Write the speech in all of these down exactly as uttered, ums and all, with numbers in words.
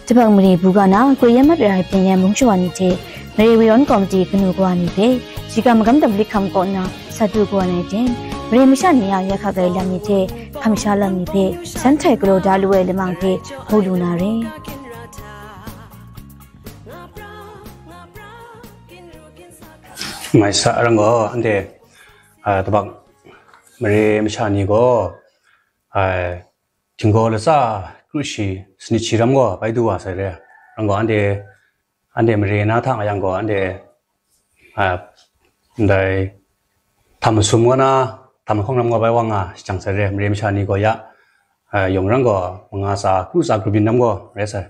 Tabak mare buga na, koi yan mat ra ai hpyen yan mung shawa ni hte, mare wunawng kawmti kanu kawa ni hpe, shiga magam tablik hkam kaw nna sa du kawa ai ten, mare masha ni a ya hka ai lam ni hte, hkam sha lam ni hpe, san htai galaw da lu ai lamang hpe, mu lu na re. Mai sa rang gaw, anhte, a, tabak mare masha ni gaw, a, htinggaw latsa kru shi sanit shi ram gaw bai du wa sai re. Rang gaw anhte, anhte mare na hta nga yang gaw anhte, a, ndai htam masum kaw na, htam mahkawng ram gaw bai wa nga shajang sai re. Mare masha ni gaw ya, a, yawng rang gaw manga tsa kru tsa kru byin ram gaw rai sai.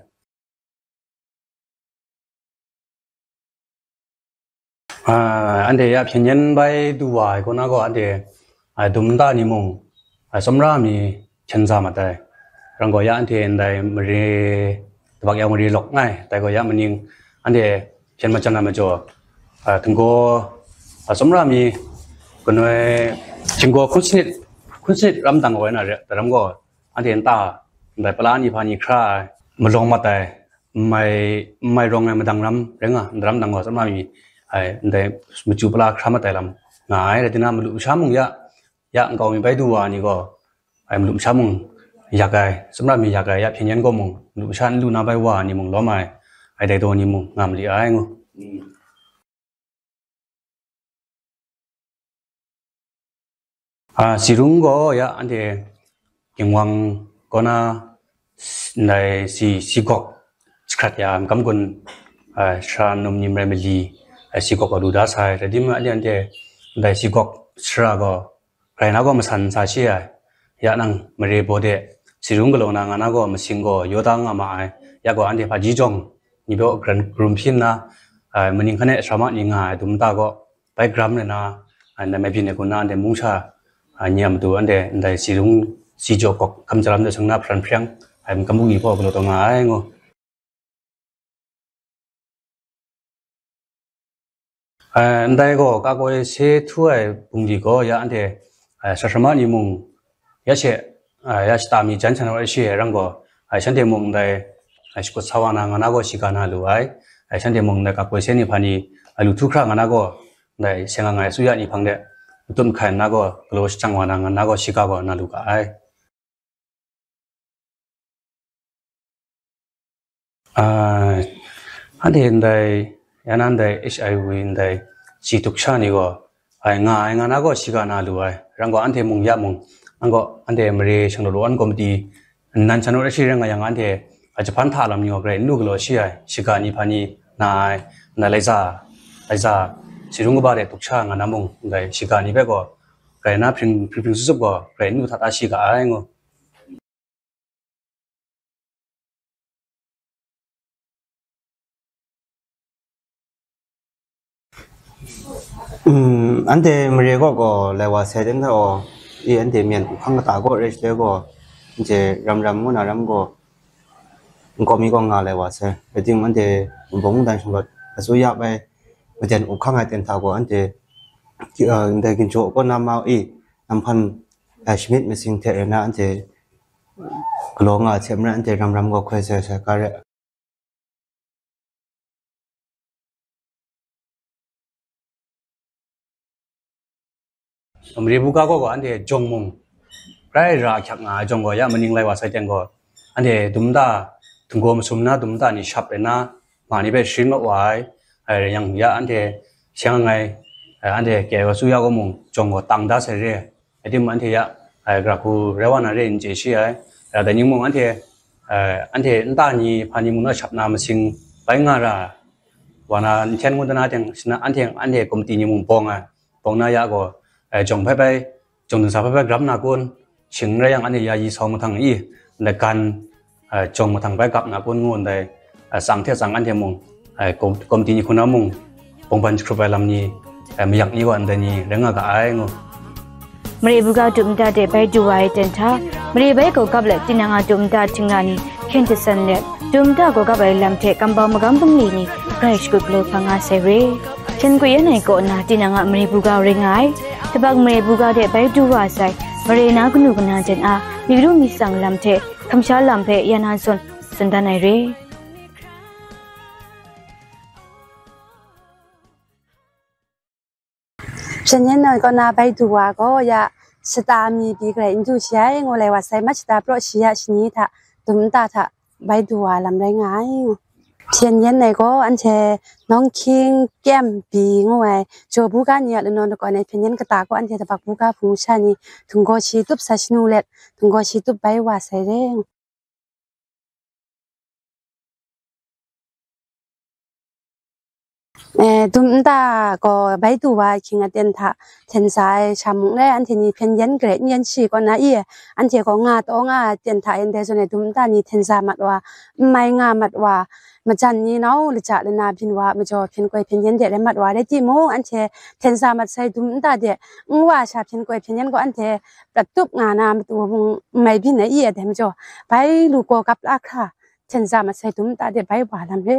A, anhte ya hpyen yan bai du wa ai kaw na gaw, anhte, a, dum nta ni mung, a, tsawmra mi hkyen za mat ai. Rang gaw ya anhte ndai mare tabak yau mare lawk ngai, dai gaw ya maning, anhte hpyen majan ai majaw, a, htinggaw, a, tsawmra mi, ganoi htinggaw hkun sanit, hkun sanit ram dang gaw ai na re, dai ram gaw, anhte nta, ndai pala ni hpa ni hkra ai, malawng mat ai, n mai, n mai rawng ai madang ram rai nga, ndaram dang gaw tsawmra mi, ai, ndai machyu pala hkra mat ai lam nga ai, rai tinang malu masha mung ya, ya nkau mi bai du wa ni gaw, ai, malu masha mung yak ai, tsawmra mi yak ai, ya hpyen yan gaw mung, malu masha n lu na bai wa ni mung lawm ai, ai dai daw ni mung nga mali ai ngu. A, si rung gaw ya anhte Ginwang kaw na s-, ndai si, si gawk, jahkrat ya, makam gun, a, sara num ni marai mali, a, si gawk gaw lu da sai, rai timung, anhte, anhte ndai si gawk sara gaw, grai na gaw masan sa shi ai, ya nang mare baw de, si rung galaw na nga na gaw masing gaw yaw da nga ma ai, ya gaw anhte hpaji jawng ni baw gran, grum hpyi nna, a, maning hkan e sara ma ni nga ai dum nta gaw, bai gram rai na, a, ndai mai byin ai hku na, anhte mung sha, a, ni a matu, anhte ndai si rung, si jaw gawk, hkam jaram de seng na hparan hpreng, ai, makam bungli hpaw galaw taw nga ai ngu. A, ndai gaw, ka koi se htu ai bungli gaw, ya anhte, a, sasara ma ni mung, ya she, a, ya shata mi jan htan rawt ai shi ai rang gaw, a, shanhte mung ndai, a, shakut sa wa na nga na gaw shiga na lu ai, a, shanhte mung ndai ka koi se ni hpa ni, a, lu htu hkra nga na gaw, ndai seng ang ai asuya ni hpang de, matut mahkai nna gaw, galaw shajang wa na nga na gaw, shiga gaw na lu ga ai. A, anhte ndai, ya na ndai H I V ndai si tuk sha ni gaw, ai nga ai nga na gaw shiga na lu ai. Rang gaw anhte mung ya mung, rang gaw anhte mare shang law law an komiti nnan shan rawt shi rai nga yang anhte, a, Japan hta lam ni gaw grai n lu galaw shi ai, shiga ni hpa ni na ai, ndai laika, laika, si rung kaba de tuk sha nga na mung, ndai shiga ni hpe gaw, grai na hpring, hpring hpring tsup tsup gaw, grai n lu hta ta shi ga ai ngu. Mm, anhte mare gaw gaw lai wa sai ten hta gaw, i anhte myen u hkang kata gaw rai shaloi gaw, anhte ram ram ngu na ram gaw, nkau mi gaw nga lai wa sai. Rai timung, anhte Wunpawng mungdan shanglawt asuya bai maden u hkang ai ten hta gaw, anhte, uh, ndai ginjaw kaw na ma i, nam hpan, uh, shimit masing hte rai na, anhte galaw nga ai hte maren, anhte ram ram gaw hkoi sai sai ga re. Mare buga gaw gaw anhte jawng mung, grai ra ahkyak nga ai jawng gaw, ya maning lai wa sai teng gaw, anhte dum nta, htinggaw masum na dum nta ni shap rai na, ma ni hpe sharin mat wa ai, ai rai yang, ya anhte seng ang ai, ai, anhte kya wa su ya gaw mung, jawng gaw tang da sai re. Rai timung, anhte ya, ai, gara hku rai wa na re n chye shi ai. Ra dai ni mung, anhte, ai, anhte nta ni hpa ni mung na shap na masing bai nga ra, wa na, nhten ngu dana teng, shi na, anhte, anhte komiti ni mung bawng ai, bawng na ya gaw, ai, jawng hpe bai, jawng dingsa hpe bai gram na kun, shing n rai yang, anhte ya yi sau mahtang i, ndai gan, a, jawng mahtang bai gap na kun ngu ndai, a, tsang hte tsang anhte mung, a, kom-, komiti ni hku na mung, bawngban jahkrup ai lam ni, a, mayak ni gaw ndai ni rai nga ga ai ngu. Mare buga dum nta de bai du wa ai ten hta, mare bai gaw gap let tinang a dum nta htingna ni hkyen jasan let, dum nta gaw gap ai lam hte kambau magam bungli ni grai shakut galaw hpa nga sai re. Hkyen kwi yan ai kaw na tinang a mare buga rai nga ai. Tabak mare buga de bai du wa sai, mare na kanu kana jan a, myi ru myi tsang lam hte, hkam sha lam hpe ya na zawn, tsun dan ai re. Hpyen yen ai kaw na bai du wa gaw, ya shata mi pyi garai n du shi ai, ngu lai wa sai, mat shata praw shi ya shani hta, dum nta hta bai du wa lam rai nga ai. Hpyen yen ai gaw, anhte nawng hkying kyem pyi ngu ai, jaw buga ni a lanaw lakawn ai hpyen yen kata gaw, anhte tabak buga hpung sha ni, htinggaw shi tup sa shanu let, htinggaw shi tup bai wa sai re. Eh, dum nta gaw bai du wa ahkying aten hta hten sa ai sha mung le, anhte ni hpyen yen garai n yen shi kaw na i, anhte gaw nga taw nga ai aten hta e ndai zawn e dum nta ni hten sa mat wa, n mai nga mat wa, majan ni nau laja lana byin wa a majaw hpyen koi hpyen yen de rai mat wa, rai timung, anhte hten sa mat sai dum nta de n wa sha hpyen koi hpyen yen gaw anhte prat tup nga na matu mung n mai byin ai i, dai majaw bai lu gaw gap la hkra hten sa mat sai dum nta de bai wa lam re.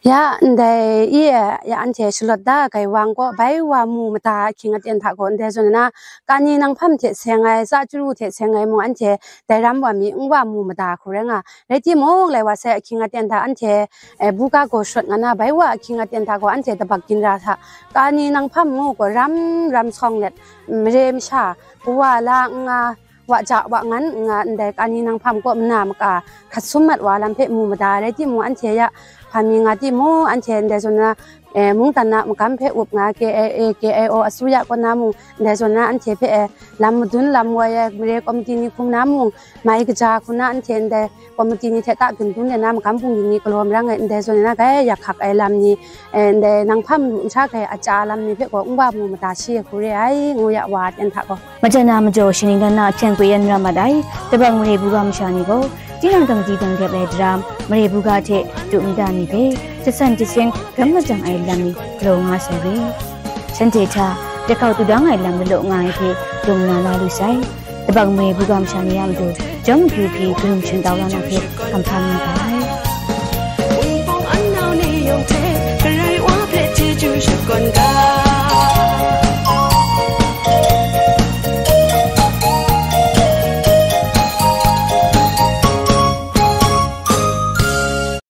Ya, ndai i e, ya anhte shalawt da ai wang gaw, bai wa mu mada ahkying aten hta gaw, ndai zawn na, kani nanghpam hte seng ai, tsa chyaru hte seng ai mung, anhte dai ram wa mi n wa mu mada hku rai nga. Rai timung, lai wa sai ahkying aten hta anhte, eh, buga gaw shawt nga na, bai wa ahkying aten hta gaw, anhte tabak ginra hta, kani nanghpam ngu gaw, ram ram sawng let, mare masha, kawa la n nga, wa ja wa ngan n nga, ndai kani nanghpam kaw mana maka hkrat sum mat wa lam hpe mu mada rai timung, anhte ya hpa mi nga timung, anhte ndai zawn na, eh, mungdan na magam hpe up nga, K I A, K I O, asuya kaw na mung, ndai zawn na anhte hpe, eh, lam madun lam woi ai, mare komiti ni hkum na mung, mai kaja hku na anhte ndai komiti ni hte ta gun dun de na, magam bungli ni galaw marang ai, ndai zawn na gai yak hkak ai lam ni, eh, ndai nanghpam lu n sha gai aja lam ni hpe gaw n wa mu mada shi ai hku re ai, ngu ya wa aten hta gaw. Majan na majaw shaning dan na hpyen koi yan ra mat ai, tabang mare buga masha ni gaw, tinang dangdi dang dep ai daram, mare buga hte dum nta ni hpe, jasan jaseng gram majang ai lam ni galaw nga sai re. Shanhte hta, jahkau tudang ai lam lalaw nga ai hte, dum na la lu sai. Tabang mare buga masha ni a matu, jawm kyu hpyi, karum shantau la na hpe, kamhpa nga ga ai. Wunpawng an nau ni yawng hte, Karai Wa hpe chyeju shakawn ga